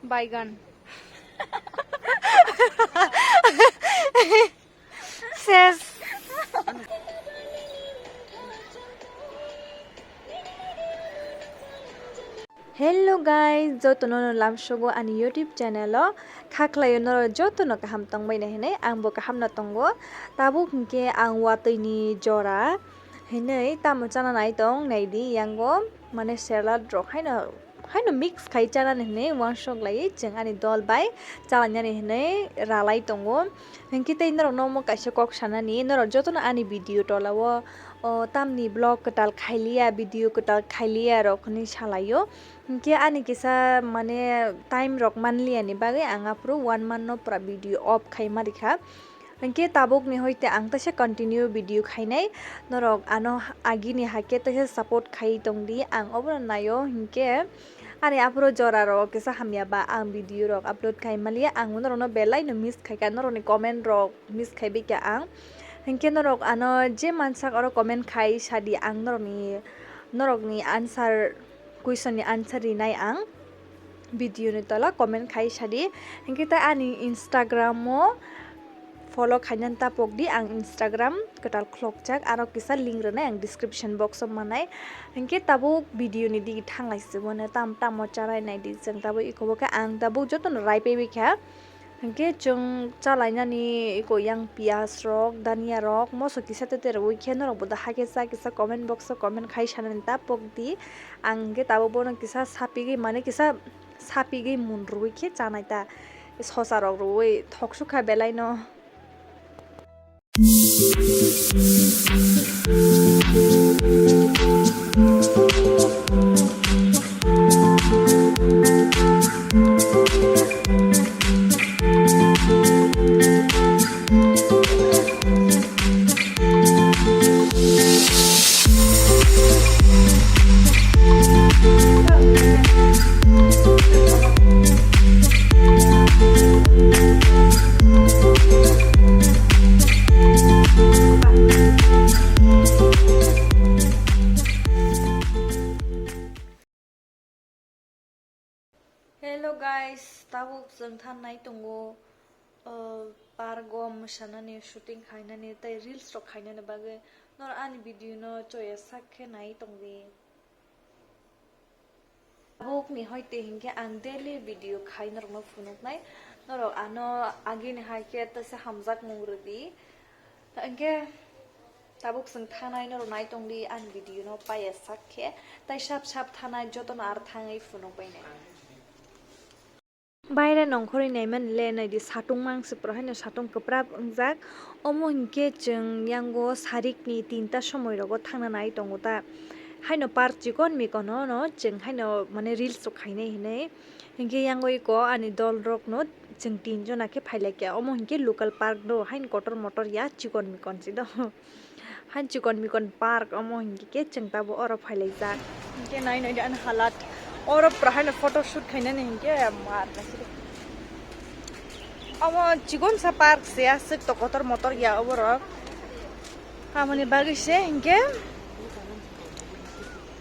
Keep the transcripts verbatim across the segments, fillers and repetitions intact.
Baigan. Ses. Hello guys, jotono no lamsogo ani YouTube channel o. Kha khlaio norok jotono kaham tongbaina hinwi, ang bo kaham no tongo. Tabuk hinkhe ang watwi ni jora hinwi tamo chana nai tong naidi yango, mane salad rok haino, haino mix khai chanani hinwi uansuk laiwi chwng ani dol bai chalainani hinwi ralai tongo. Hinkhe tei norokno omo kaisa kok sanani, norok jotono ani video tola o, o, tamni vlog kwtal khailiya, video kwtal khailiya rok hinwi salaio. Hinkhe ani kisa mane time rok manliya ni bagwi ang aphuru one month no pura video off khai ma rikha. Hinkhe tabuk ni hoite ang teisa continue video khainai, norok ano agini hakhe teisa support khai tongdi, ang obono naio. Hinkhe ani aphuru jora rok kisa hamya ba ang video rok upload khai maliya, ang norokno belai no miss khaikha, norokni comment rok miss khaibaikha ang. Hinkhe norok ano je mansak oro comment khai sadi, ang norokni, norokni answer, question ni answer rinai ang video ni tola comment khai sadi. Hinkhe ta ani Instagram o follow khainani ta pokdi, ang Instagram kwtal khulokjak, aro kisa link rwnai ang description box o manai. Hinkhe tabuk video ni digi thanglai siboni tam tamo charai naidi, chwng tabuk iko bo khe ang tabuk jotono rai paibaikha. Hinkhe chwng chalainani iko yang piyaj rok, dania rok, moso kisa tete rwui khe norok bo da hakhe cha kisa comment box o comment khai sanani ta pokdi. Ang hinkhe tabuk bono kisa sapigwi mane kisa sapigwi mun rwui khe chanai ta. Sosa rok rwui thok sukha belai no. Hello guys, tabuk chwng thangnai tongo, uh, park o mwsanani, shooting khainani tei reels rok khainani bagwi. Norok ani video no choya sak khe nai tongdi. Tabuk ni hoite hinkhe ang daily video khai norokno phunuknai, norok ano agini hai khe tesa hamjakmung rwdi. Hinkhe tabuk chwng thangnai norok nai tongdi ani video no paiya sak khe, tai sap sap thangnai jotono ar thangwi phunuk bainai. Baire nongkhorwi naimani le naidi satung mangsi poro haino satung kwprap wngjak. Omo hinkhe chwng yango sarikni tinta somoi rogo thangna nai tongo ta. Haino park chikon mikono no chwng haino mane reels rok khainai hinwi. Hinkhe yango iko ani dol rokno chwng tin jona khe phailaikha. Omo hinkhe local park do, haino kotor motor ya chikon mikon si do. Haino chikon mikon park omo hinkhe khe chwng tabo oro phailaijak. Hinkhe nai nai di ani halat. Oro pura haino photo shoot khainani hinkhe mar naisidi. Omo chikonsa park se aswk to kotor motor ya oborok. Hamoni bagwi se hinkhe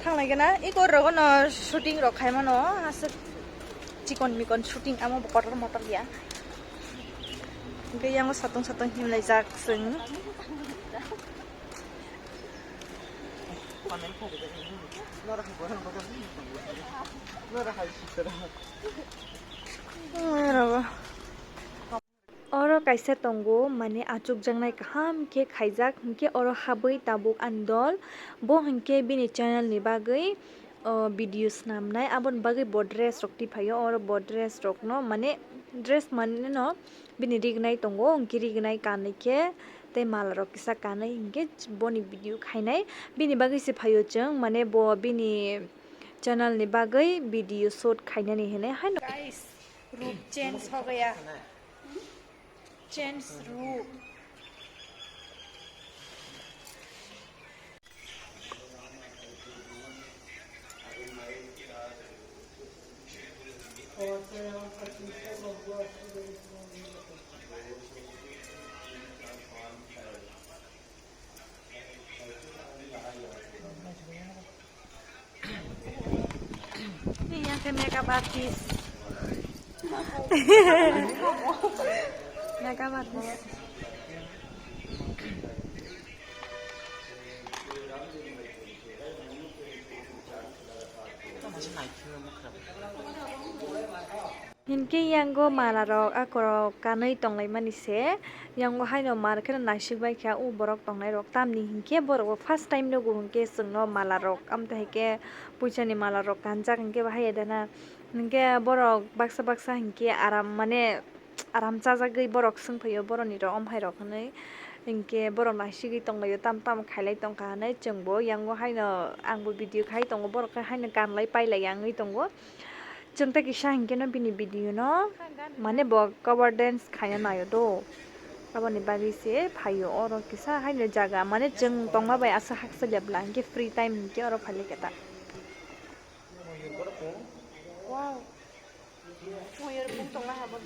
thanglai gana iko rogo no shooting rok khaimano aswk chikon mikon shooting amo bo kotor motor ya. Hinkhe yango satung satung himlaijak chwng. Oro kaisa tongo, mane achukjaknai kaham khe khaijak, hinkhe oro habwi tabuk ani dol, bo hinkhe bini channel ni bagwi, o, video swnamnai, aboni bagwi bo dress rok tiphaio, oro bo dress rokno, mane dress mane no bini rignai tongo, hinkhe rignai kanwi khe tei mala rok kisa kanwi hinkhe boni video khainai, bini bagwi se phaio chwng, mane bo bini channel ni bagwi video shoot khainani hinwi haino. Guys, roop change ho gaya. Change roop. Khe makeup artist. Makeup artist. Hinkhe yango mala rok akorok kanwi tonglaimani se, yango haino mar kheno naisik bai kha o borok tongnai rok, tamni hinkhe borok bo first time nugo hinkhe chwngno mala rok, amtwi hai khe puisa ni mala rok kanjak hinkhe bahai ya dana, hinkhe borok baksa baksa hinkhe aram mane aram chajagwi borok swngphaio boroni rok, omhai rok hinwi hinkhe borok naisigwi tonglaio, tam tam khailai tongkha hinwi chwngbo yango haino angbo video khai tongo, borok khe haino kanlai pailai ya wngwi tongo. Chwng tei kisa hinkhe no bini video no mane bo cover dance khaina naio do. Aboni bagwi se phaio oro kisa haino jaga mane chwng tongma bai asa haksa lebla hinkhe free time hinkhe oro phailai khe ta. Wow. Moyur bung tongna habo.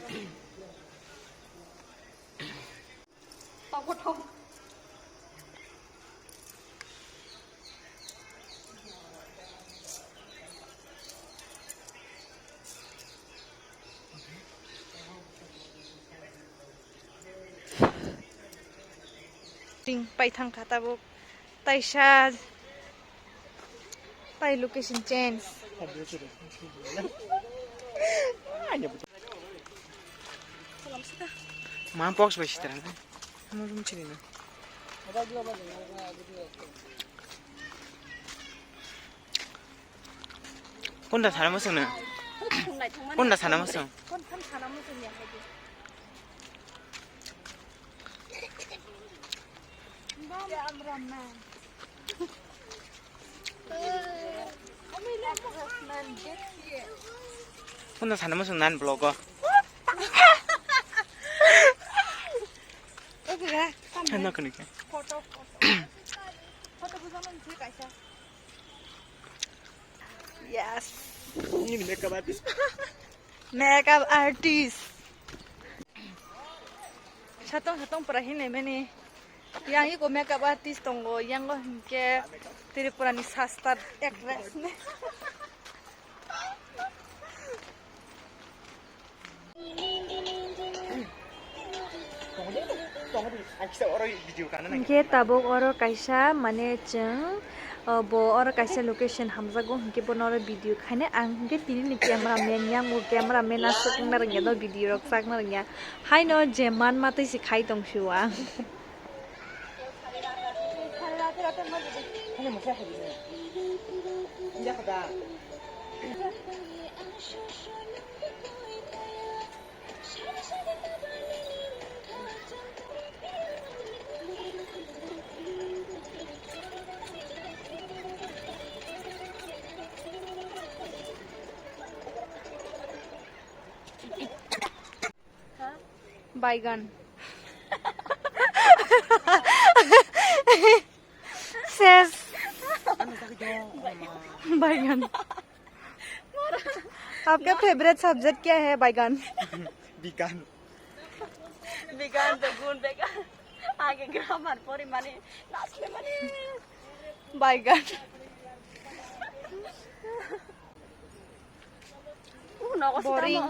Tongko tong. Ting pai thang kha tabuk. Taisa. Tai location change. Ma box bai sitra. Mo room chini na. Kunda sana mo sung na. Kunda sana mo sung. Kunda sana mo sung nan vlog o. Ano kani ka? Yes. Ini makeup artist. Makeup artist. Satong satong pura hinwi mani. Yang iko makeup artist tongo, yango hinkhe Tripura ni sastar actress ni. Hinkhe tabuk oro kaisa mane chwng, o, bo oro kaisa location hamjago, hinkhe bono oro video khaina ang hinkhe tini ni camera man, yang bo camera man aswk wngna rwngya do, video rok chakna rwngya. Haino je man matwi se khai tong sio ang. Baigan. Ses. Baigan. आपका favourite subject क्या है? Baigan. Bigan. Bigan, begun, began. Age grammar pori mani, nasle mani. Baigan. Boring.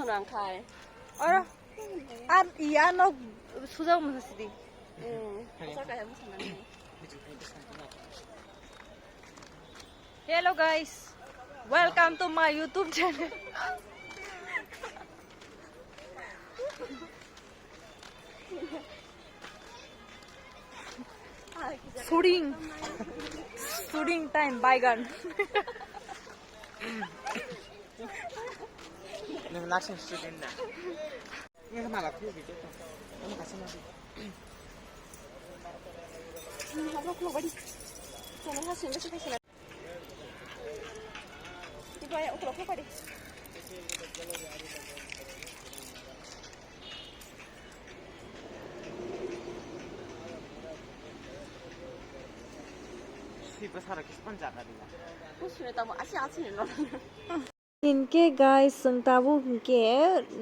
Oro, ar iya no suja mo sidi. Hello guys, welcome to my YouTube channel. Shooting, shooting time, baigan. Nang naksing shooting na. Nang mala khu video. Nang kasih nabi. Hablo khu bari. Channel ha sing sing sing. Hinkhe guys, chwng tabuk hinkhe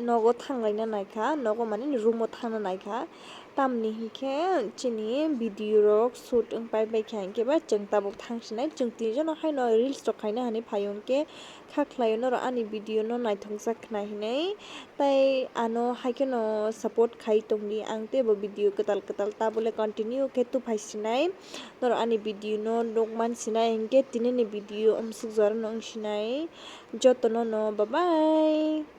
nogo thanglaina naikha, nogo mane room o thangna naikha. Tamni hinkhe chini video rok shoot wngpai baikha hinkhe ba chwng tabuk thangsinai, chwng tinjono haino reels rok khaina hinwi phaio hinkhe kha khlaio norok ani video no naithokjak khna hinwi. Tai ano haikheno support khai tongdi, ang teibo video kwtal kwtal tabole continue khe tuphaisinai, norok ani video no nukmansinai hinkhe tinini video amsuk jorano wngsinai. Jotono no bye bye.